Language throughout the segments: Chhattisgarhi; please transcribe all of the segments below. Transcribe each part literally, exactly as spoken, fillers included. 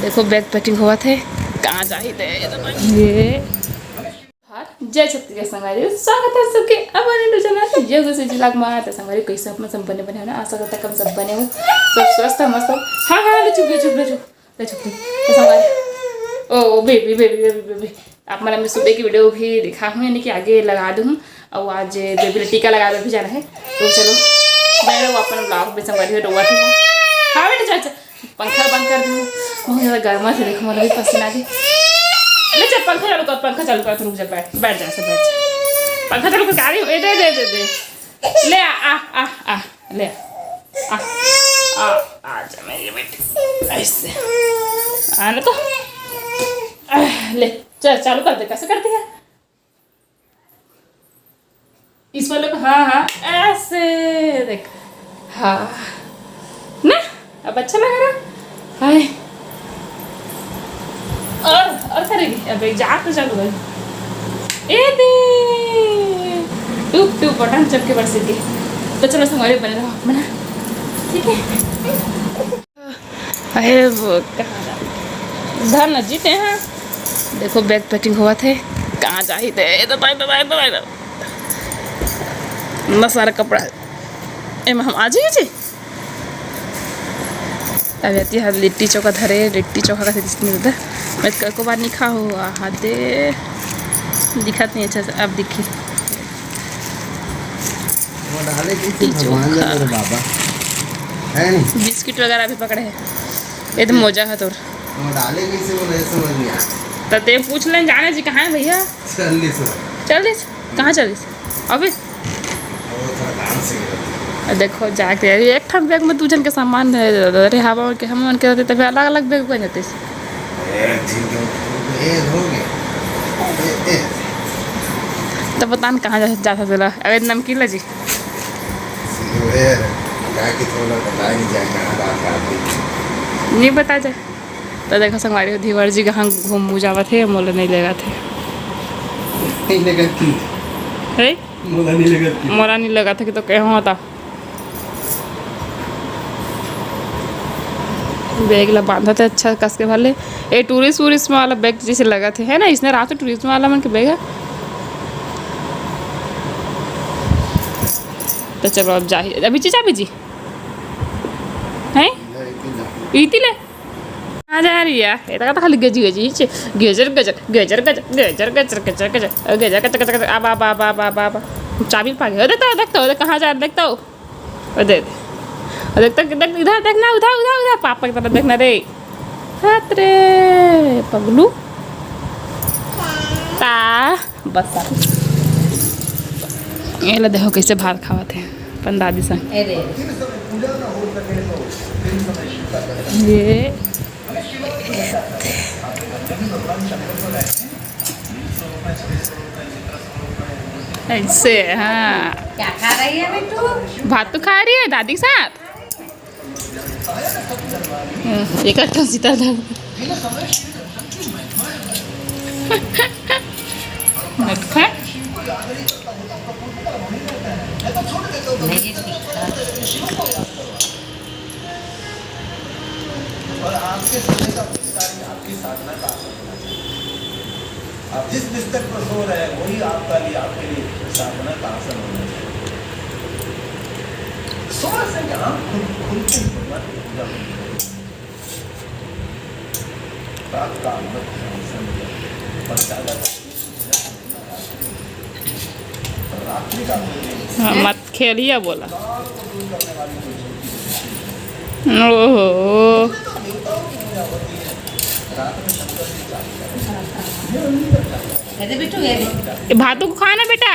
देखो, बैग पैकिंग होवत हे, कहाँ जाही दे ये। जय छत्तीसगढ़ संगवारी, स्वागत है सबके अपन YouTube चैनल योग से जिला में। तो संगवारी, कैसे अपन सब बने बने हो ना? आशा करता हम सब बने हो, सब स्वस्थ मस्त हो। हाँ हाँ, ले चुप, ले चुप, ले चुप, ले चुप, ले। तो संगवारी, ओ बेबी, बेबी, बेबी, बेबी, आप मन मैं सुबह की वीडियो भी दिखा हूँ, यानी कि आगे लगा दूँ हूँ। और आज बेबी ला टीका लगा भी जाना है। तो चलो, मैं वो अपन ब्लॉग में संगवारी हो रहा थी। हाँ बेटा, चल चल, पंखा बंद कर दूँ, बहुत ज़्यादा गर्मा से। देखो, मतलब पसीना आ गई। ले चल, पंखा चालू कर, पंखा चालू कर, तू रुक जा, बैठ, बैठ जा, ऐसे बैठ जा। पंखा चालू कर, आ रही हूँ, ए, दे, दे, दे, दे। ले आ, आ, आ, आ, ले आ, आ, आ, आ जा मेरी बेटी, ऐसे। आने तो। आ, ले, चल, चालू कर दे, कैसे करती है? इस वाले को, हाँ, हाँ, ऐसे देख। हाँ। ना, अब अच्छा लग रहा? हाय। और, और करेगी? अबे, जा तो चालू कर। ए दे। टुप, टुप, बटन चपके बरसे दी। तो चलो, संगवारी बने रहो अपना। ठीक है? अरे वो कहाँ जा-, धर न जीते हैं। देखो, बैग पैकिंग होवत हे, कहाँ जाही दे, दे, दे, दे, दे, दे। इतना सारा कपड़ा, एमा हम आ जाइए जी। अब एती ह लिट्टी चोखा धरे, लिट्टी चोखा कइसे मिलता? मैं कको बार नहीं खाहूँ, आहा दे, दिखत नहीं अच्छा से, अब दिखी। वो डाले की थी टीचू भगवान जाने रे बाबा। है नहीं? बिस्किट वगैरह भी पकड़े है। ये तो मोजा है तोर। वो डाले कैसे, वो नहीं समझ नहीं आया। तो ते पूछ लें, जाने जी कहाँ है भैया? चल दिस। चल दिस? कहाँ चल दिस? अबे। वो थोड़ा काम से गिरा। देखो, जाके एक ठन बैग में दू जन के सामान है। अरे, हवा के हम मन के रहते, तभी अलग-अलग बैग बन जाते। ए, ठीक है, ए, हो गया। ए, ए। तो बता न कहाँ जा, जा सकते ला? अबे, नमकीन ला जी। सिल्वर, काहे कि थोड़ा बताए नहीं जाए, कहाँ बात आती। नहीं बता जाए। तो देखो संगवारी हो, धीवर जी कहाँ घूम जावत हे, मोला नहीं लेगत हे। नहीं लेगत की। हे? मोला नहीं लेगत की। मोला नहीं लेगत हे कि तो कहो होता। बैग ला बांधत हे अच्छा कस के भले। ए, टूरिस्ट वूरिस्ट वाला बैग जैसे लगत हे, है ना? इसने रात टूरिस्ट वाला मन के बैग है। तो चलो अब जाही। अभी चीचा भी जी? हैं? इती ले। आ जा रही है। ये तो खाली गजी गजी चे। गजर गजर, गजर गजर, गजर गजर, गजर गजर, गजर गजर, गजर गजर। अब, अब, अब, अब, अब, अब। चाबी पा गई। देख तो, देख तो, देख कहाँ जा, देख तो। ओ दे दे। ओ देख तो, देख, इधर देखना, उधर, उधर, उधर, पापा की तरफ देखना रे। हाथ रे, पगलू। ता, बस आ। ये ला देखो कैसे भात खावत हे अपन दादी संग। ए रे। ये। ऐसे, हाँ। क्या खा रही है बेटू? भात तो खा रही है दादी के साथ। हम्म, एक ठो सीता था। मत खा। और आपके सोने का बिस्तर ही आपकी साधना का आसन होना चाहिए। आप जिस बिस्तर पर सो रहे हैं, वही आपका लिए, आपके लिए साधना का आसन होना चाहिए। सुबह से आँख खुल-, खुलते ही भगवान की पूजा होनी चाहिए। प्रातः काल, मध्याह्न, संध्या और ज्यादा हाँ, मत खेलिया बोला। ओहो। ये भातों को खाना बेटा।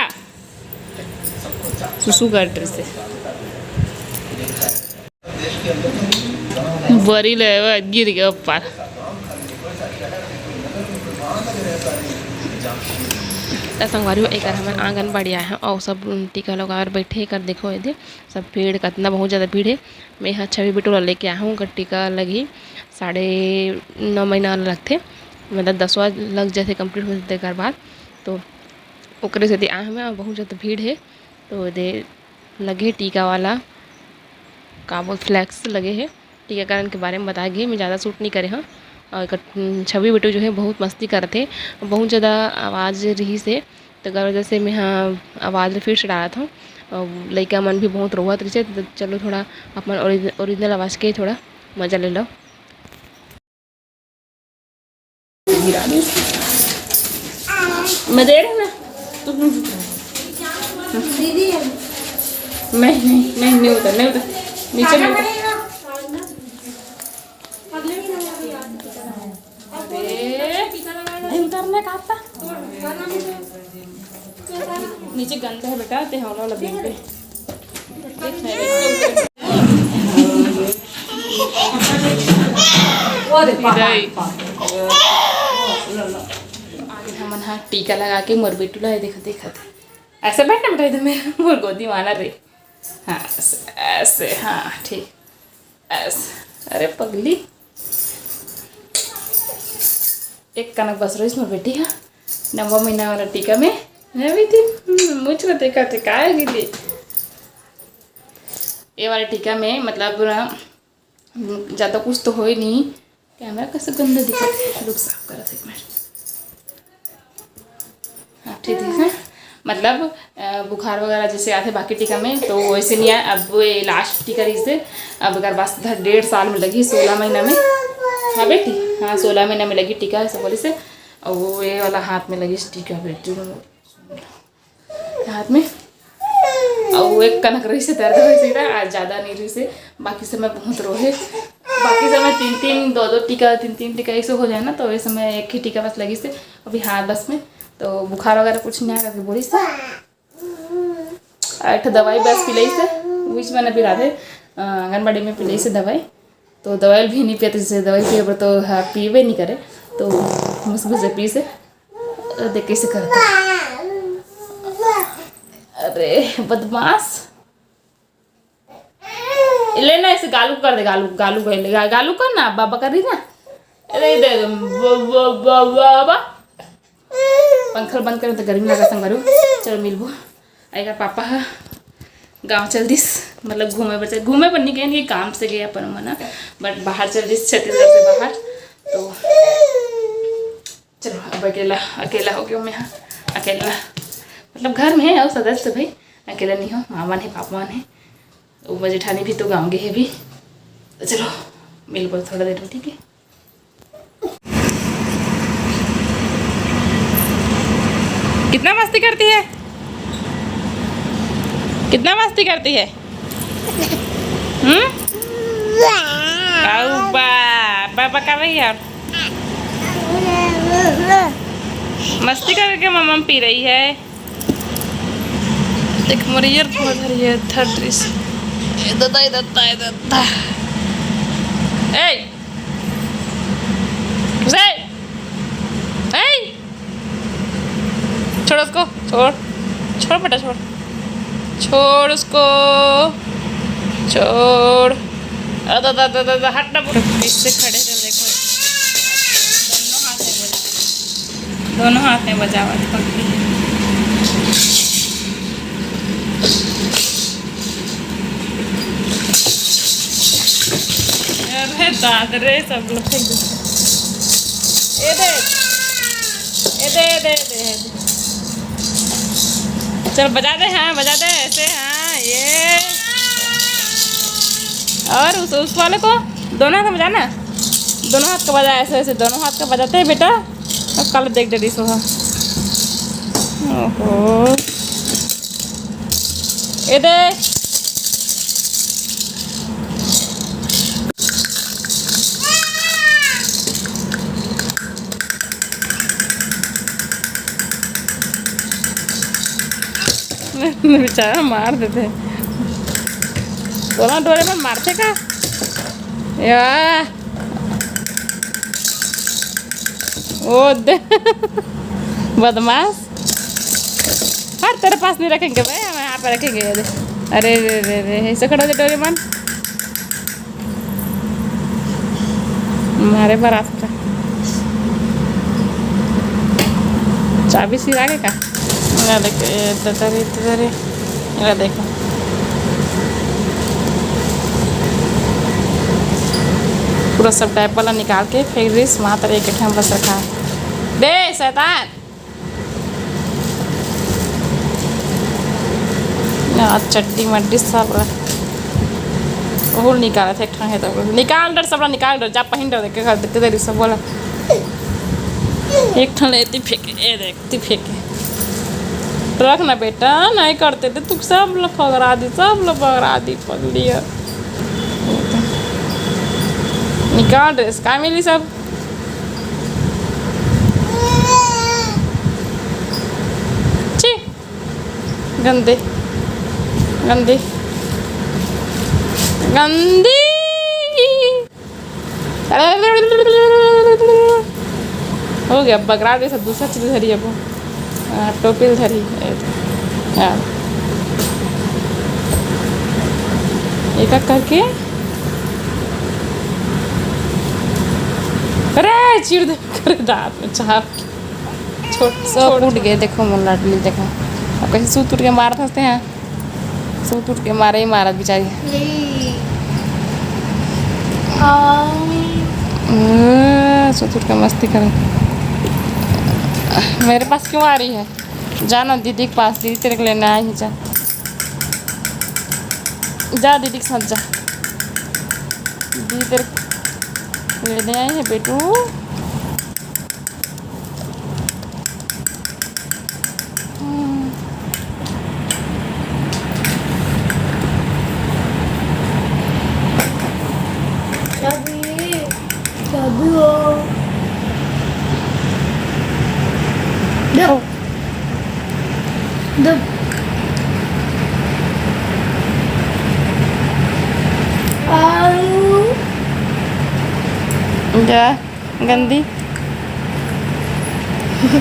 सुसु कर ड्रेस है। बरी ले गिर गया ऊपर। त संगवारी हो, एकर हमर आंगनबाड़ी आए हैं और सब टीका लगाए बर बैठे। एकर देखो, एदे सब भीड़, कितना बहुत ज़्यादा भीड़ है। मैं यहाँ छवि बिटोला लेके आया हूँ, ओकर टीका लगी साढ़े नौ महीना वाला लगथे, मतलब दसवाँ लग जाथे, कंप्लीट हो जाथे एकर बाद। तो ओकरे सेती आए हमें और बहुत ज़्यादा भीड़ है। तो एदे लगे हे टीका वाला, का बोल, फ्लैक्स लगे हे। टीकाकरण के बारे में बताए गे, मैं ज़्यादा शूट नहीं करे हूँ। और एकर, उम, छवि बेटू जो है बहुत मस्ती करथे, बहुत ज़्यादा आवाज़ रहिस हे, तेकर वजह से मैं ह आवाज़ ल फिर से डालत हूँ। और लइका मन भी बहुत रोवत रहिस हे, तो चलो थोड़ा अपन ओरिज-, ओरिजिनल आवाज़ के थोड़ा मज़ा ले लो। मैं दे रही हूँ ना, तुम नहीं, नहीं, नहीं उतर, नहीं उतर, नीचे नहीं उतर। अरे, नहीं उतरने का था। नीचे गंदा है बेटा, ते हवा लगे पे। आगे हमन हा टीका लगा के मोर बेटू ला देखत देखत, ऐसे बैठ ना बेटा, इधर में मोर गोदी में आना रे। हाँ, ऐसे, ऐसे, हाँ, ठीक, ऐसे। अरे पगली, एक कनक बस रहिस मोर बेटी हा, नवा महीना वाला टीका में। मैं भी थी, हम्म, मुझ को देखा थे, काय गिली। ये वाला टीका में मतलब ना, ज़्यादा कुछ तो होए नहीं। कैमरा कैसे गंदा दिखत है, रुक, साफ करत है एक मिनट। हाँ, ठीक है। मतलब, अ, बुखार वगैरह जैसे आथे बाकी टीका में, तो वैसे नहीं आए। अब वो ये लास्ट टीका रहिस हे, अब एकर बाद डेढ़ साल में लगी, सोलह महीना में। हाँ बेटी, हाँ, सोलह महीना में लगी टीका, ऐसा बोलिस हे। और वो ये वाला हाथ में लगी टीका बेटी, हाथ में। और वो एक कनक रहिस हे, दर्द रहिस हे, आज ज़्यादा नहीं रहिस हे, बाकी समय बहुत रोहे। बाकी समय तीन तीन, दो दो टीका, तीन तीन टीका ऐसे हो जाए ना, तो ये समय एक ही टीका बस लगिस हे अभी हाथ बस में। तो बुखार वगैरह कुछ नहीं आया करके बोलिस हे। एक ठो दवाई बस पिलाइस हे, बीच में ना पिलाथे, अ, आंगनबाड़ी में पिलाइस हे दवाई। तो दवाई भी नहीं पियत, जैसे दवाई पिए बर तो, हाँ, पीबे नहीं करे, तो मुश्किल से पीस हे। अरे देख कैसे करता। अरे बदमाश, ले ना, इसे गालू कर दे, गालू, गालू कर ले, गा-, गालू कर ना, बाबा कर रही ना। अरे दे दे, ब-, ब-, ब-, बाबा। पंखा बंद करें तो गर्मी लगा संगवारी हो। चलो मिलबो। एकर पापा ह गाँव चल दिस, मतलब घूमे बर चल, घूमे बर नहीं गए, ये काम से गए अपन मन, but बाहर चल दिस छत्तीसगढ़ से बाहर। तो चलो अब अकेला, अकेला हो गया मैं, हाँ, अकेला, मतलब घर में है और सदस्य भाई, अकेला नहीं हो, मामा है, पापा है, वो जेठानी भी तो गाँव गए है भी। तो चलो मिलबो थोड़ा देर में, ठीक है। कितना मस्ती करती है, कितना मस्ती करती है। हम्म। आऊ बा, बा, बा का भैया। मस्ती करके मम्मा पी रही है। देख मोर ईयर फोन धरी है, थर्ड दृश्य। ए दादा, ए दादा, ए दादा। ए, उसे, ए, छोड़ उसको, छोड़, छोड़ बेटा, छोड़, छोड़ उसको, छोड़। अदा, दा, दा, दा, दा, हट ना, बोल। इससे खड़े रह, देखो, दोनों हाथ में बजा, दोनों हाथ में बजावत पकड़ी। अरे दाद रे, सब लोग फेंक दे। ए दे, ए दे, ए दे, ए दे, ए दे। चल बजा दे, हाँ बजा दे, ऐसे, हाँ, ये। और उस, उस वाले को दोनों हाथ में बजाना, दोनों हाथ को बजा, ऐसे, ऐसे दोनों हाथ को बजाते हैं बेटा। अब कल देख डरी सोहा। ओहो। ए दे। बेचारा मार देते हैं। बोला डोरेमोन मारते का? या। ओ दे। बदमाश। हट, तेरे पास नहीं रखेंगे भाई, हम यहाँ पे रखेंगे। ये दे। अरे रे रे रे, ऐसे खड़ा हो जा डोरेमोन। मारे बर आता। चाबी सिरा के का? ये देख, ये दतरी, दतरी। ये देखो। पूरा सब डायपर ला निकाल के फेंक दिस, वहाँ तर एक ठन बस रखा है। दे शैतान। यार चड्डी मड्डी सब ला ओहू निकालत हे, एक ठन है तो निकाल डर, सब ला निकाल डर, जा पहिन डर, देख के घर देख के देरी सब बोला। एक ठन लेती फेंके, ए देख। ती फेंके। रख ना बेटा, नहीं करते थे तू, सब लोग फगरा दी, सब लोग फगरा दी, पगलिया। निकाल ड्रेस, का मिली सब? छी, गंदे, गंदे, गंदी। हो गया, बगरा दे सब, दूसरा चीज धरी अब। हाँ, टोपी धरी। हाँ। एक एक करके। अरे, चिर दे, अरे, दांत में चाप। छोट, सब छोट, टूट गए। देखो, मोर लाडली, देखो। अब कैसे सूत उठ के मारत हंसते हैं। सूत उठ के मारे ही मारत बेचारी। यही। हाँ। अ, सूत उठ के मस्ती करे। मेरे पास क्यों आ रही है? जा ना दीदी के पास, दीदी तेरे को लेने आई है, जा। जा दीदी के साथ जा। दीदी तेरे को लेने आई है बेटू। चाबी, चाबी हो। दो। दो। आलू। जा। गंदी।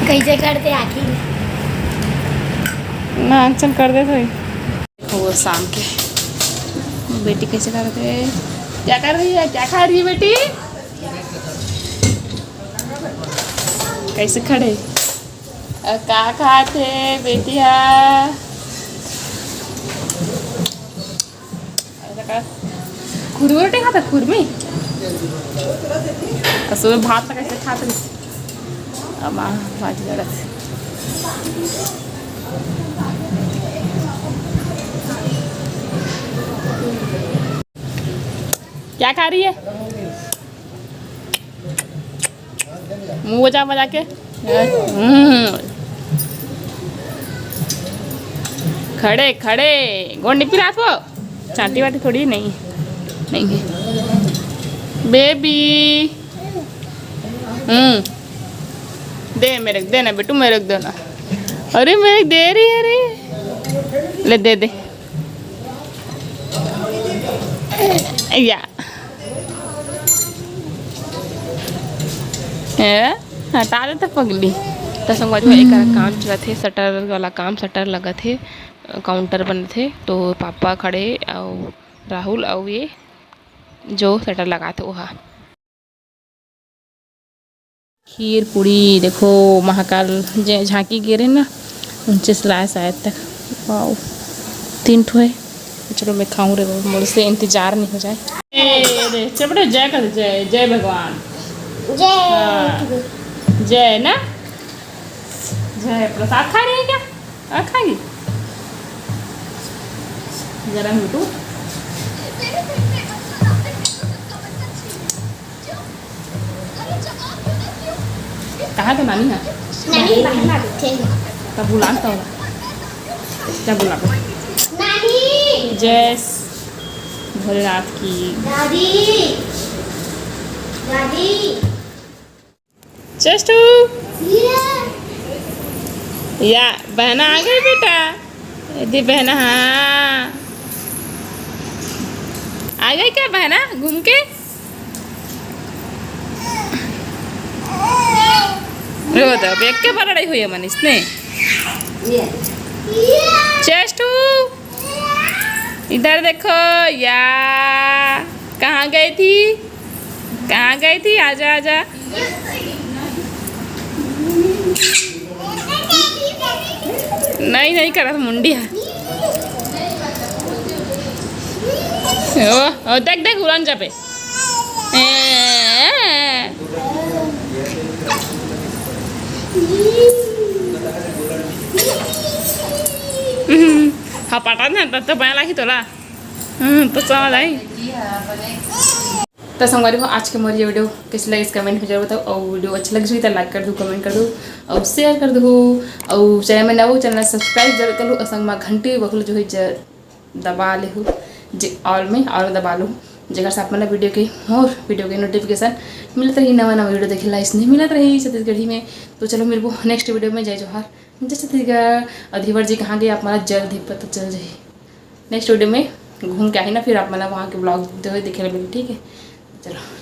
कैसे करते आखिर? नाक चल कर दे थोड़ी। वो शाम के बेटी कैसे करते? क्या कर रही है, क्या खा रही है बेटी? कैसे खड़े? अ, का खात हे बेटिया? ऐसा का? खुरमी रोटी खाता, खुरमी। और सुबह भात तक ऐसे खाते। अब आ, बाजी लड़त। क्या खा रही है? मुंह बजा बजा के। हम्म। खड़े खड़े। गोंडी पिरात हो। चाटी वाटी थोड़ी नहीं। नहीं है। बेबी। हम्म। दे मेरे, देना बेटू, मेरे को देना। अरे मेरे को दे रही है रे। ले दे दे। या। ए, हटा दे तो पगली। तो संगवारी हो, एकर काम चलत हे, शटर वाला काम, शटर लगत हे, काउंटर बनत हे, तो पापा खड़े अउ राहुल अउ ये जो शटर लगात हे ओहा। खीर पूड़ी देखो, महाकाल जे झांकी गे रहे ना, उनचे से लाए शायद तक। वाओ, तीन ठो है। चलो मैं खाऊं रे बाबा, मोर से इंतजार नहीं हो जाए। ए, दे, चपड़े जय कर, जय, जय भगवान। जय। हाँ। जय ना? जय। प्रसाद खा रही है क्या? आ, खाएगी? गरम है तू। कहाँ तो नानी है? नानी बाहर ना बैठे हैं। तब बुला तो। क्या बुला? नानी। जय भोलेनाथ की। दादी। दादी। चेस्टू। ये। या, बहना आ गई बेटा। ये दे बहना, हाँ। आ गई क्या बहना घूम के? वो तो देख के बड़ा लड़ाई हुई है मनीष ने। ये। चेस्टू। इधर देखो। या, कहाँ गई थी? कहाँ गई थी? आजा, आजा। नहीं, नहीं करत मुंडी है। ओ, ओ, देख, देख, उड़न जाबे। ए। हम्म, हपाटा ना, तब तो बड़ा लागी तोला। हम्म, तो समझ आई। तो संगवारी हो, आज के मोर ये वीडियो कैसे लगिस, कमेंट में जरूर बताओ। और वीडियो अच्छा लगिस होही तो लाइक कर दो, कमेंट कर दो और शेयर कर दो। और चैनल में नवा हो, चैनल सब्सक्राइब जरूर कर लो और संग में घंटी बखलो जो है ज-, दबा ले हो, जे ऑल में और दबा लो, जेकर से आप मन ला वीडियो के, मोर वीडियो के नोटिफिकेशन मिलत रही, नवा नवा वीडियो देखे ला इसने मिलत रही छत्तीसगढ़ी में। तो चलो मिलबो नेक्स्ट वीडियो में। जय जोहार, जय छत्तीसगढ़। और धीवर जी कहाँ गए, आप मन ला जल्द ही पता चल जाही। नेक्स्ट वीडियो में घूम के आही ना, फिर आप मन ला वहाँ के ब्लॉग देखे ला मिली, ठीक है। चलो।